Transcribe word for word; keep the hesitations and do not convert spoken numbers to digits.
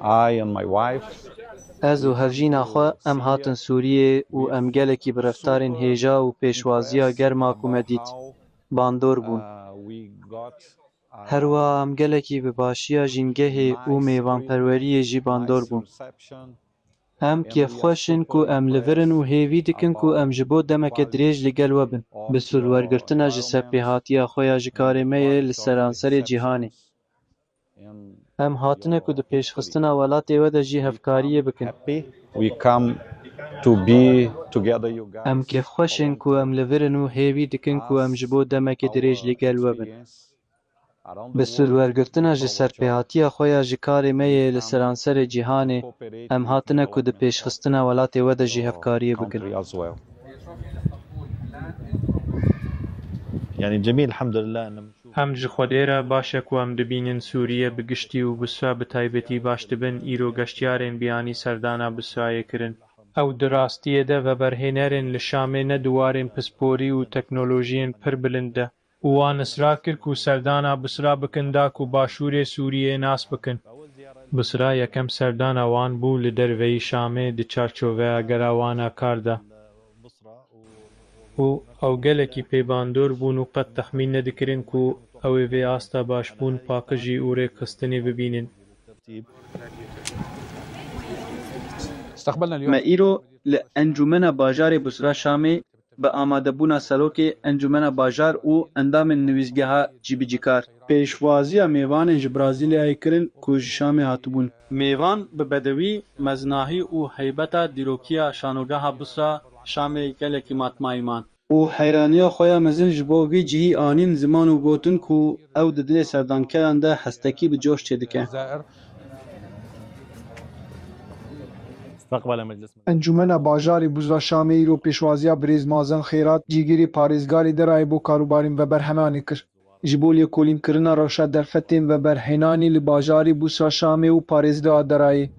I and my wife. Ez û hevjîna xwe em hatin Sûriyê û em gelekî bi reftarên hêja û pêşwaziya germa ku me dît, bandor bûn. Herwiha em gelekî bi başiya jîngehê û mêvanperweriyê jî bandor bûn. Em kêfxweş in ku em li vir in û hêvî dikin ku em ji bo demeke dirêj li gel we bin. Bi sûdwergirtina ji serpêhatiya xwe ya ji karê me yê li seranserê cîhanê. Em hatine ku di pêşxistina welatê we de jî hevkariyê bikin. We come to be together, you guys. Em kêfxweş in ku em li vir in û hêvî dikin ku em ji bo demeke dirêj li gel we bin. Bi sûdwergirtina ji serpêhatiya xwe ya ji karê me yê li seranserê cîhanê, em hatine ku di pêşxistina welatê we de jî hevkariyê bikin. Country as well. Yani cemil, elhamdülillah. Em ji Xwedê re baş e ku em dibînin Sûriye bi giştî û Busra bi taybetî baş dibin, îro geştyarên biyanî serdana Busrayê kirin. Ew di rastiyê de veberhênerên li Şamê ne di warên pisporî û teknolojiyên pir bilind de. Û wan israr kir ku serdana Bisra bikin da ku başûrê Sûriyê nas bikin. Bisra yekem serdana wan bû li derveyî Şamê di çarçoveya gera wan a kar de. Û ew gelekî pê bandor bûn û qet texmîn nedikirin ku ew ê vê asta başbûn, paqijî û rêkxistinê bibînin. Me îro li Encûmena Bajarê Busra Şamê bi amadebûna serokê Encûmena Bajar û endamên nivîsgeha cîbicîkar. Pêşwaziya mêvanên ji Brazîlyayê kirin ku ji Şamê hatibûn. Mêvan bi bedewî, mezinahî û heybeta dîrokiya şanogeha Busra Şamê gelekî matmayî man. Û heyraniya xwe ya mezin ji bo vî cihî anîn ziman û gotin ku ew di dilê serdankeran de hestekî bi coş çêdike. Encûmena Bajarê Buzra Şamê îro pêşwaziya birêz Mazen Xêrat, cîgirê parêzgarê Derayê bo karûbarên veberhenanê kir. Ji bo lêkolînkirina rewşa derfetên veberhênanê li bajarê Buzra Şamê û parêzgeha Derayê.